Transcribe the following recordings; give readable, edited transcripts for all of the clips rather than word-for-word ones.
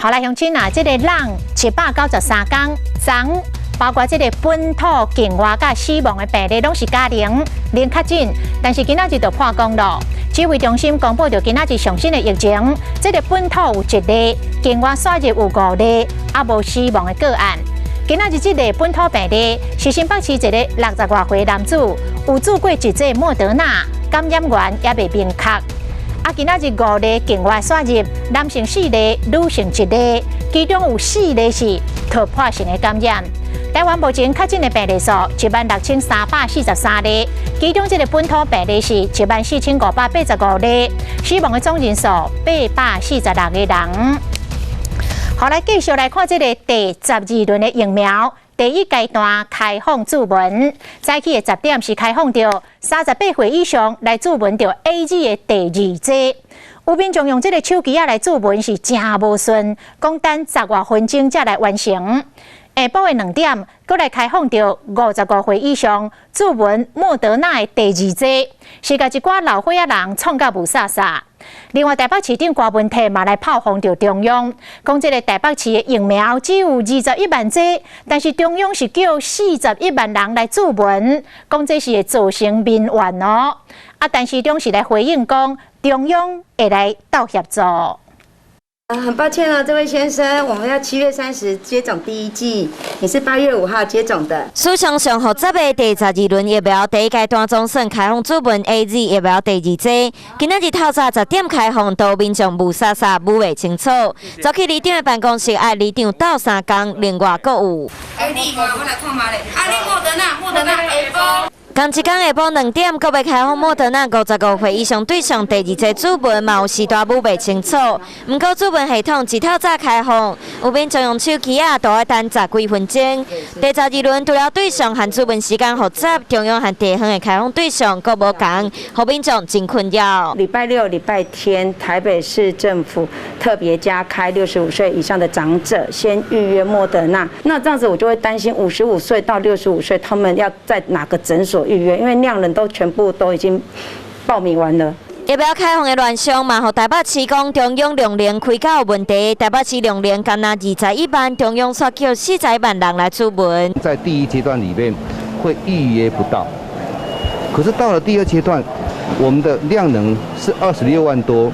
好來，鄉親啊，這個人793工，昨包括這個本土境外佮死亡的病例攏是加零零確診，但是今仔日就破功咯。指揮中心公布著今仔日上新的疫情，這個本土有一例，境外輸入有五例，猶無死亡的個案。今仔日這個本土病例是新北市一個60外歲男子，有注過一劑莫德納，感染源猶未明確。啊，今仔日五例境外輸入，男性四例，女性一例，其中有四例是突破性的感染。台灣目前確診的病例數16,343例，其中這個本土病例是14,585例，死亡的總人數846個人。好，來繼續來看這個第十二輪的疫苗。第一階段開放注文，早起的10點是開放著38歲以上來注文著 AZ 的第二劑。有民眾用這個手機仔來注文是誠無順，講等十外分鐘才來完成。下晡的2點，閣來開放著55歲以上注文莫德納的第二劑，是共一寡老歲仔人創甲霧煞煞。另外，台北市長柯文哲嘛來炮轟著中央，講這個台北市的疫苗只有21萬劑，但是中央是叫41萬人來注文，講這是會造成民怨哦。啊，但是中是來回應講，中央會來鬥協助。啊，很抱歉啊，這位先生，我們要7月30接種第一劑，你是8月5號接種的。史上上複雜的第十二輪疫苗第一階段總算開放注文 AZ 疫苗第二劑，今仔日透早10點開放，都民眾霧煞煞，霧袂清楚。走去里長的辦公室，愛里長鬥相共，另外閣有。哎，你我來看覓咧，啊，你莫德納，莫德納下晡。仝一工下晡2點，閣欲開放莫德納55歲以上對象第二劑注文，嘛有時段霧袂清楚。毋過注文系統一透早開放，有民眾用手機仔，都愛等十幾分鐘。第十二輪除了對象和注文時間複雜，中央和地方的開放對象閣無仝，予民眾真困擾。禮拜六、禮拜天，台北市政府特別加開65歲以上的長者先預約莫德納。那這樣子我就會擔心55歲到65歲，他們要在哪個診所預約？因為量能都全部都已經報名完了。疫苗開放的亂象嘛，予台北市講中央量能開到有問題。台北市量能干焦21萬，中央卻叫41萬人來注文。在第一階段裡面會預約不到，可是到了第二階段，我們的量能是26萬多，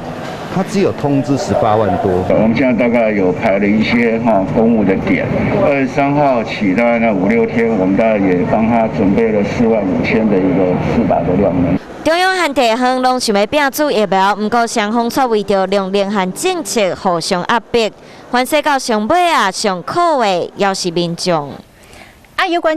他只有通知18萬多。我們現在大概有排了一些哈公務的點，23號起大概那五六天，我們大概也幫他準備了4.5萬的一個施打的量能。中央和地方攏想欲拚注疫苗，毋過雙方卻為著量能和政策互相壓迫，反勢到上尾啊，上苦的猶是民眾。啊，有關。